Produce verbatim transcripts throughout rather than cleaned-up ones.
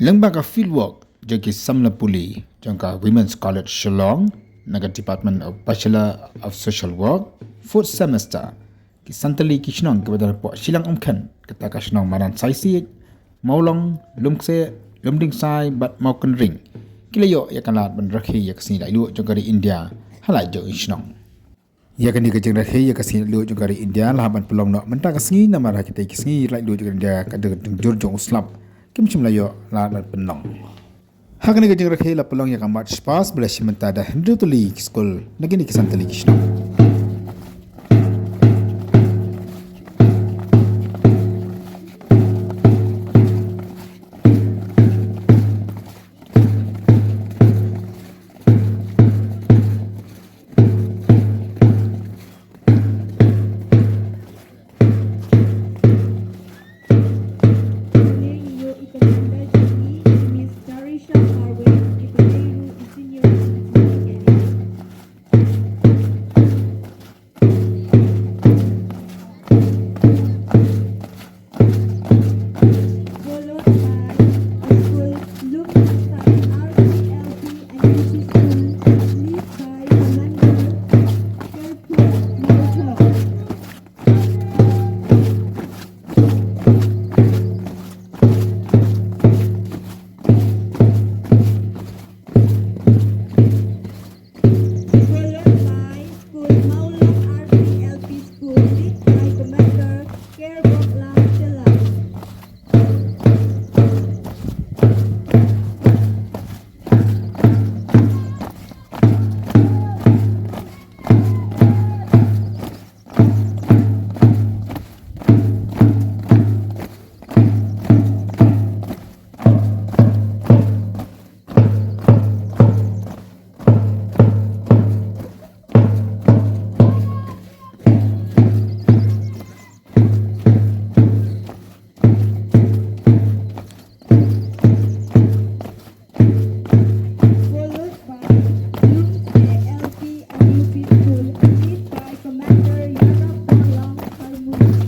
Lyngba ka fieldwork jong ki samla pule jong ka Women's College Shillong, na ka Department of Bachelor of Social Work, fourth semester, ki santylli ki shnong kiba don hapoh Shillong Umkhen, kata ka shnong Madan Saisi, Mawlong, Lumkse, Lumdingsai bad Mawkynring, ki la ïoh ïa ka lad ban rakhe ïa ka sngi laitluid jong ka ri India ha la jong i shnong. Ïa kane ka jingrakhe ïa ka sngi laitluid jong ka ri India la hap ban pynlong noh mynta ka sngi, namar ha kita ki sngi laitluid jong ka ri India ka dang jur jong u slap, kim shym la ïoh lad ban pynlong. Ha kane ka jingrakhe la pynlong ïa ka march past ba la shim bynta da hynriew tylli ki skul na kine ki san tylli ki shnong. Followed by School Mawlong R C L P School, led by Commander Kerboklang Sela. Followed by Lumse L P and U P School, led by Commander Yarap Long Harmony.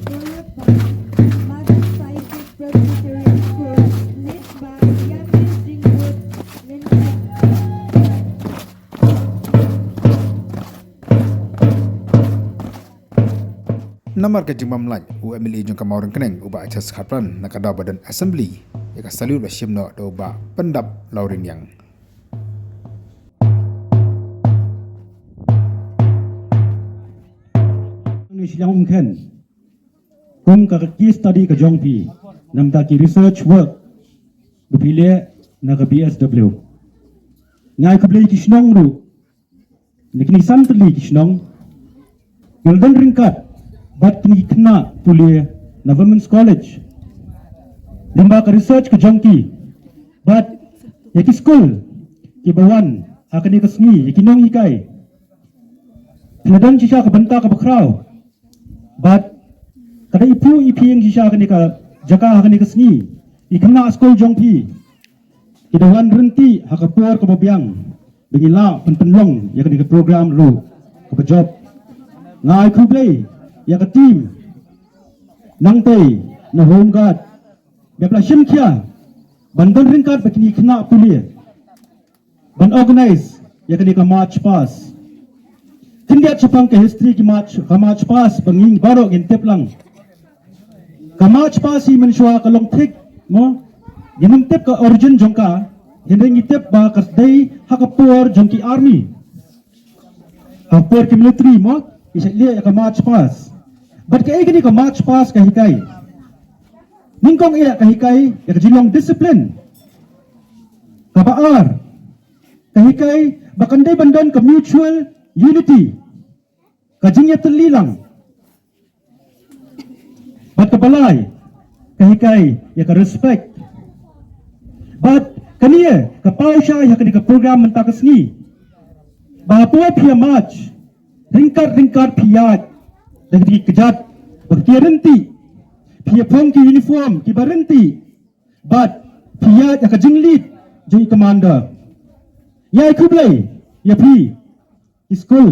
Followed by Madan Saisik Presbyterian School, led by Yanis Jingwood Lentek. Namar ka jingbym lait, u M L A jong ka Mawryngkneng, u Bah Ejaz Kharpran, na ka daw ba don assembly, ïa ka salute ba shim noh da u Bah Pyndap Lawriniang. Ngi Shillong Umkhen, kum ka case study ka jong phi, namar ki research work ba phi leh na ka B S W. Nga ai khublei ki shnong ruh, na kine san tylli ki shnong, ki la don ryngkat bad kine ki khynnah pule na Women's College lyngba ka research ka jong ki, bad ïa ki skul kiba wan ha kane ka sngi, ïa ki nonghikai. Phi la don shisha ka bynta kaba khraw, bad ka dei i phuh i phieng shisha kane ka jaka ha kane ka sngi. I khynnah skul jong phi ki da wan ryntih ha ka por kaba biang ba ngin lah pynpynlong ïa kane ka program ruh kaba jop. Nga ai khublei ïa ka team nangtei na Home Guard ba la shim khia ban don ryngkat bad kine ki khynnah pule ban organize ïa kane ka march past. Khyndiat shaphang ka history ki march, ka march past ba ngi baroh ngin tip lang. Ka march past hi mynshuwa ka long thik, mo? Ngim tip ka origin jong ka, hynrei ngi tip ba ka dei ha ka por jong ki army. Ha ka por ki military, mo? Ki shait leh ïa ka march past. Bad kaei kane ka march past ka hikai? Nyngkong eh ka hikai ïa ka jinglong discipline. Kaba ar, ka hikai ba kan dei ban don ka mutual unity, ka jingïatylli lang. Bad kaba lai, ka hikai ïa ka respect. Bad kane ka paw shai ha kane ka program mynta ka sngi. Ba hapoh phi ïa march ryngkat ryngkat phi ïaid da ki kjat ba ki ryntih, phi ïa phong ki uniform kiba ryntih bad phi ïaid ha ka jingleit jong i commander. Ïa khublei ïa phi ki skul.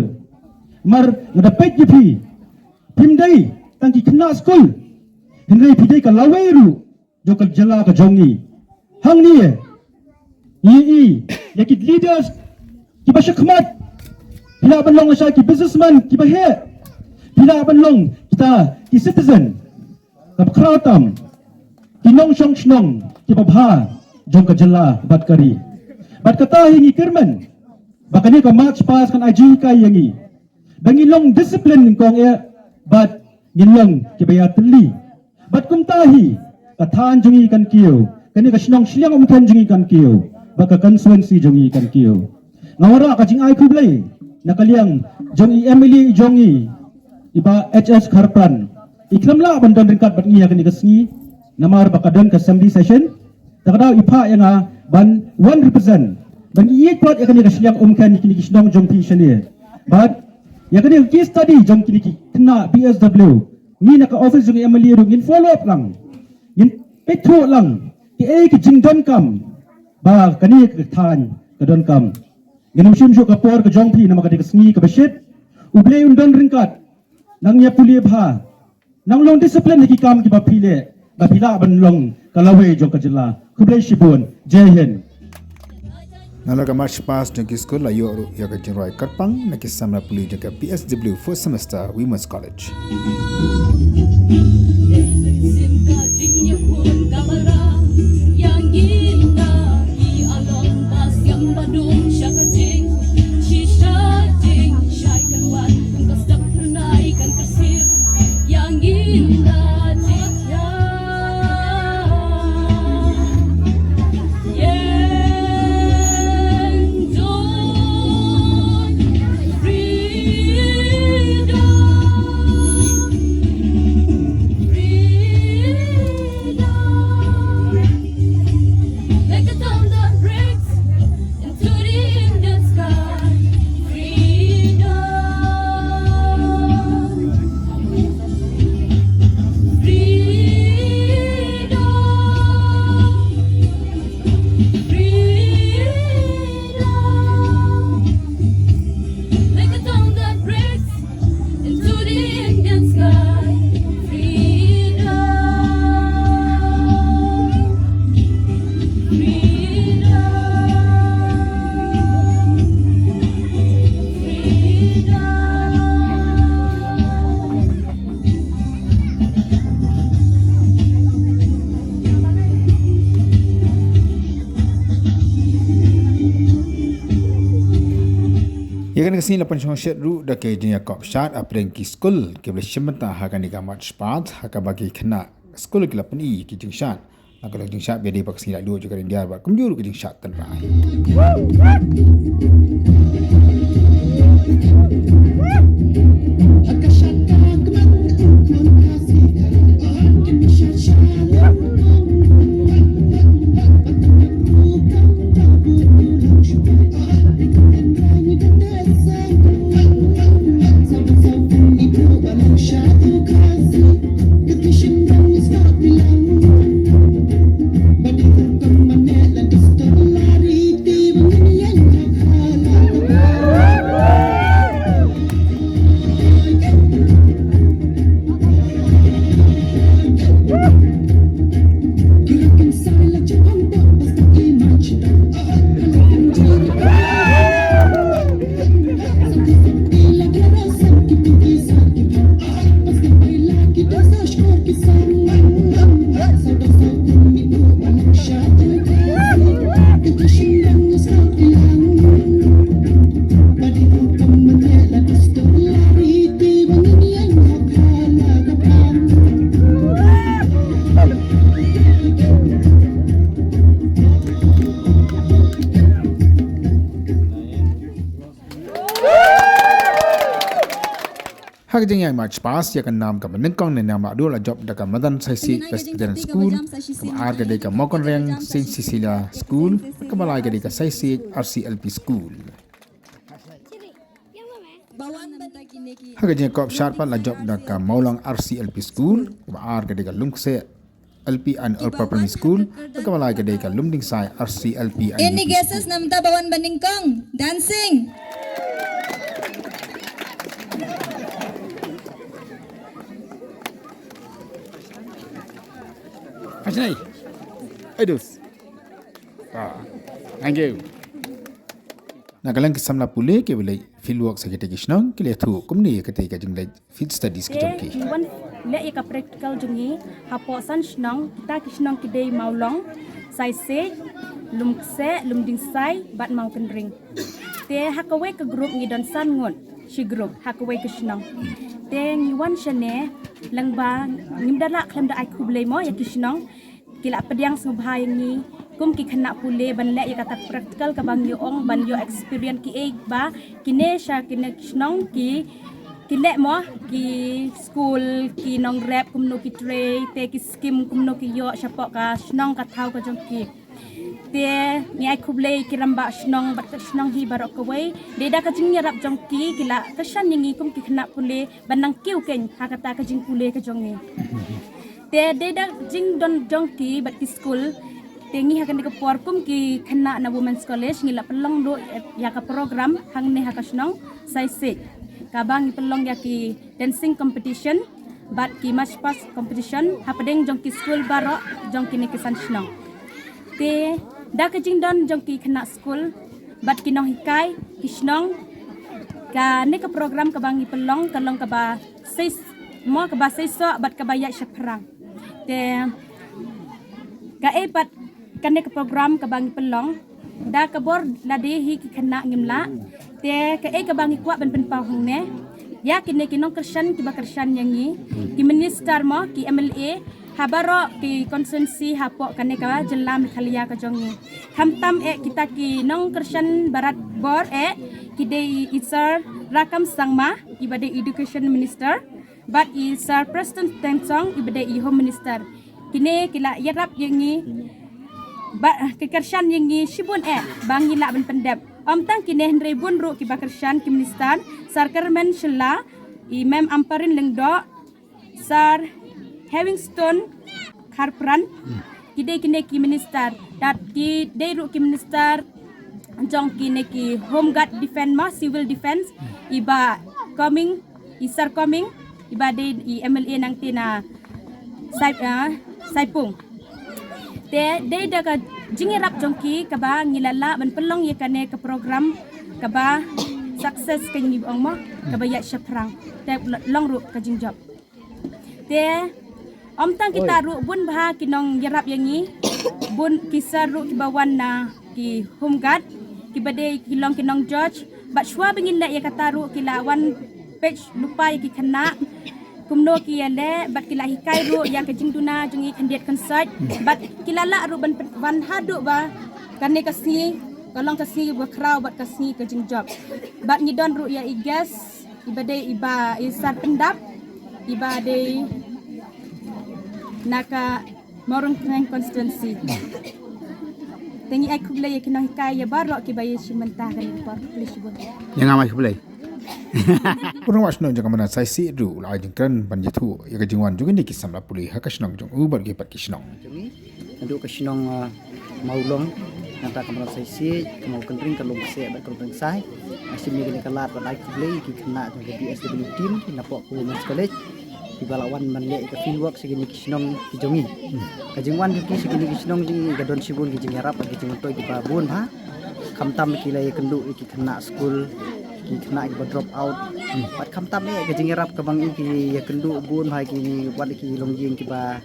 Mar nga da peit ïa phi, phim dei tang ki khynnah skul, hynrei phi dei ka lawei ruh jong ka jylla ka jong ngi. Hangne ngi ïohi ïa ki leaders kiba shakhmat. Phi lah ban long lashai ki businessman kiba heh. Phi lah ban long kita ki citizen kaba khraw tam, ki nongshong shnong kiba bha jong ka jylla bad ka ri. Bad kata hi ngi kyrmen ba kane ka march past kan ai jinghikai ïa ngi ba ngin long discipline, kong eh, bad ngin long kiba ïatylli. Bad kumta hi ka thaiñ jong ngi kan kiew, kane ka shnong Shillong Umkhen jong ngi kan kiew, bad ka constituency jong ngi kan kiew. Nga wanrah ka jingai khublei na ka liang jong i M L A jong ngi, i Bah H S Kharpran. I khlem lah ban don ryngkat bad ngi ha kane ka sngi namar ba ka don ka assembly session. Te ka dei i phah ïa nga ban wan represent, ban ïeit pat ïa kane ka Shillong Umkhen, kine ki shnong jong phi shane. Bad ïa kane ka case study jong kine ki khynnah B S W, ngi na ka office jong i M L A ruh ngin follow up lang, ngin peit thuh lang kiei ki jingdonkam ba kane ka thaiñ ka donkam. Ngin ym shim shuh ka por ka jong phi namar ka dei ka sngi kaba shit. U Blei un don ryngkat. Nang ïa pule bha, nang long discipline ha ki kam kiba phi leh, ba phi lah ban long ka lawei jong ka jylla. Khublei shibun. Jai Hind. Nalor ka march past jong ki skul la ïoh ruh ïa ka jingrwai kyrpang na ki samla pule jong ka P S W fourth semester Women's College. Like a thunder breaks into the Indian sky. Freedom. Freedom. Freedom. Like a thunder breaks into the Indian sky. Freedom. Freedom. Freedom. Ïa kane ka sngi la pynshong shet ruh da ka jingïakop shad hapdeng ki skul kiba la shim bynta ha kane ka march past, ha kaba ki khynnah skul ki la pyni ki jingshad. Na ka long jingshad ba dei ba ka sngi la duh jong ka ryndia bad kumjuh ruh ka jingshad tynrai. Ha ka jingïaid march past, ïa ka nam kaba nyngkong ne nam la duh la jop da ka Madan Saisiej Presbyterian School, kaba ar ka dei ka Mawkynreng Saint Cecilia School, kaba lai ka dei ka Saisiej R C L P School. Ha ka jingkop shad pat la jop da ka Mawlong R C L P School, kaba ar ka dei ka Lumkse L P and Upper Primary School, kaba lai ka dei ka Lumdingsai R C L P and Any U P guesses School. Na mynta ba wan ba nyngkong? Dancing. Fascinating. Idus. Ah, thank you. Na ka liang ki samla pule kiba leit fieldwork sa kitei ki shnong ki la ïathuh kumne ïa katei ka jingleit field studies ka jong ki. Te ngi wan leh ïa ka practical jong ngi hapoh san shnong, kita ki shnong ki dei Mawlong, Saisej, Lumkse, Lumdingsai bad Mawkynreng. Te ha kawei ka group ngi don san ngut shi group ha kawei ka shnong. Te ngi wan shane lyngba, ngim da lah khlem da ai khublei mo ïa ki shnong. Ki la pdiang sngewbha ïa ngi kum ki khynnah pule ban leh ïa kata practical kaba ngi ong, ban ïoh experience kiei ba kine sha kine ki shnong ki, ki leh mo, ki skul, ki nongrep kumno ki trei, te ki skim kumno ki ïoh shapoh ka shnong ka thaw ka jong ki. Te ngi ai khublei ki rangbah shnong bad ka shnong hi baroh kawei. Dei da ka jingïarap jong ki, ki la kyrshan ïa ngi kum ki khynnah pule ban nang kiew keiñ ha kata ka jingpule ka jong ngi. Te dei da jingdon jong ki bad ki skul, te ngi ha kane ka por kum ki khynnah na Women's College ngi la pynlong ruh ïa ka program hangne ha ka shnong Saisej, kaba ngi pynlong ïa ki dancing competition bad ki march past competition hapdeng jong ki skul baroh jong kine ki san shnong. Te da ka jingdon jong ki khynnah skul bad ki nonghikai ki shnong, kane ka program kaba ngi pynlong ka long kaba sei, mo, kaba seisoh bad kaba ïaid shaphrang. Te kaei pat kane ka program kaba ngi pynlong, da ka bor lade hi ki khynnah ngim lah. Te kaei kaba ngi kwah ban pynpaw hangne ïa kine ki nongkyrshan kiba kyrshan ïa ngi, ki minister mo, ki M L A ha baroh ki constituency hapoh kane ka jylla Meghalaya ka jong ngi. Khamtam eh kita ki nongkyrshan barat bor eh, ki dei i Sir Rakkam Sangma iba dei Education Minister bad i Sir Prestone Tynsong iba dei i Home Minister. Kine ki la ïarap ïa ngi, ba ki kyrshan ïa ngi shibun eh ba ngi lah ban pyndep. Ym tang kine hynrei bun ruh kiba kyrshan, ki minister, Sir Kyrmen Shylla, i Mem Ampareen Lyngdoh, Sir Hewingstone Kharpran, ki dei kine ki minister. Bad ki dei ruh ki minister jong kine ki Home Guard Defence mo, Civil Defence, iba Coming, i Sir Coming, iba dei i M L A nangta na Sai, ah, Saipung. Te dei da ka jingïarap jong ki kaba ngi la lah ban pynlong ïa kane ka program kaba success, ka ngi ong mo, kaba ïaid shaphrang. Te long ruh ka jingjop. Te ym tang kita ruh, bun bha ki nongïarap ïa ngi, bun ki sir ruh kiba wan na ki Home Guard, kiba dei ki long ki nong judge, bad shuwa ba ngin leh ïa kata ruh ki la wan peit lypa ïa ki khynnah kumno ki ïaleh, bad ki la hikai ruh ïa ka jingduna jong ngi khyndiat khynsoit, bad ki la lah ruh ban, ban haduh ba kane ka sngi ka long ka sngi ba khraw bad ka sngi ka jingjop. Bad ngi don ruh ïa i guest iba dei iba i Sir Pyndap, iba dei na ka Mawryngkneng constituency. Te ngi ai khublei ïa ki nonghikai ïa baroh kiba ïashim bynta ha kane ka por. Khublei shibun. Ïa nga mai khublei. U rangbah shnong jong ka Madan Saisej ruh u la ai jingkren ban ïathuh ïa ka jingwan jong kine ki samla pule ha ka shnong jong u bad ki pat ki shnong. Naduh ka shnong, ah, Mawlong, nangta ka Madan Saisej, ka Mawkynreng, ka Lumkse bad ka Lumdingsai. Nga shim ïa kane ka lad ban ai khublei ïa ki khynnah jong ka B S W team napoh ka Women's College, kiba la wan ban leh ïa ka field work sha kine ki shnong ki jong ngi. Ka jingwan jong ki sha kine ki shnong jong ngi ka don shibun ki jingïarap bad ki jingmyntoi kiba bun bha. Khamtam ki la ïakynduh ïa ki khynnah skul, ki khynnah kiba drop out. Bad khamtam eh ka jingïarap kaba ngi, ki ïakynduh bun bha ïa kine wat ïa ki longïing kiba,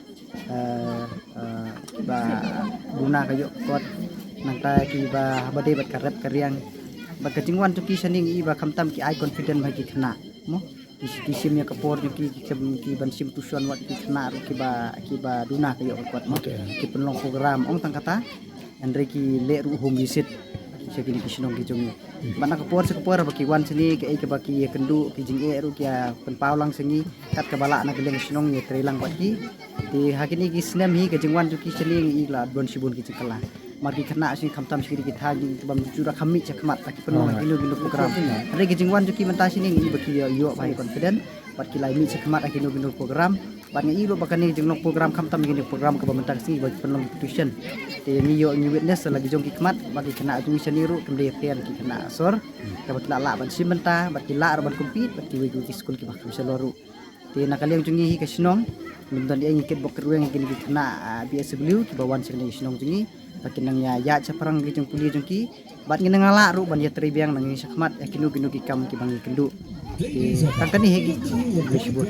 eh, eh, kiba duna ka ïoh ka kot, nangta kiba haba dei bad ka rep ka riang. Bad ka jingwan jong ki shane ngi i ba khamtam ki ai confident bha ïa ki khynnah, mo. Ki, ki shim ïa ka por jong ki, ki shim, ki ban shim tuition wat ki khynnah ruh kiba, kiba duna ka ïoh ka kot, mo. Ki pynlong program, ym tang kata, hynrei ki leh ruh home visit sha kine ki shnong ki jong ngi. Bad na ka por sha ka por ba ki wan shane, kaei kaba ki ïakynduh, ki jingeh ruh ki ïa pynpaw lang sha ngi, kat kaba lah na ka liang ka shnong ngi ïatrei lang bad ki. Te ha kine ki snem hi ka jingwan jong ki shane ngi i la don shibun ki jingkylla. Mar ki khynnah shi khamtam shi ki thaw ki bym ju da kham mih shakhmat ha ki pynlong ha kino kino program. Hynrei ki jingwan jong ki mynta shini ngi ba ki ïoh, ïoh ba confident bad ki la mih shakhmat ha kino kino program. Bad ngi ïoh ba kane jinglong program khamtam kine program kaba mynta ka sngi ba ki pynlong ki tuition. Te ngi ïoh ngi witness la ki jong ki khmat ba ki khynnah tuition ni ruh kim dei pher ki khynnah sor. Kaba ki la lah ban shim bynta bad ki lah ruh ban compete bad kiwei kiwei ki skul kiba kham shalor ruh. Te na ka liang jong ngi hi ka shnong, ngim don ei ngi kitbok kitweng ïa kine ki khynnah, ah, B S W kiba wan sha kane ka shnong jong ngi. Ba kin nang ïa ïaid shaphrang ki jingpule jong ki. Bad ngin nang lah ruh ban ïatrei biang na ngi shakhmat ïa kino kino ki kam kiba ngi kynduh. Te tang kane hi ki. Khublei shibun.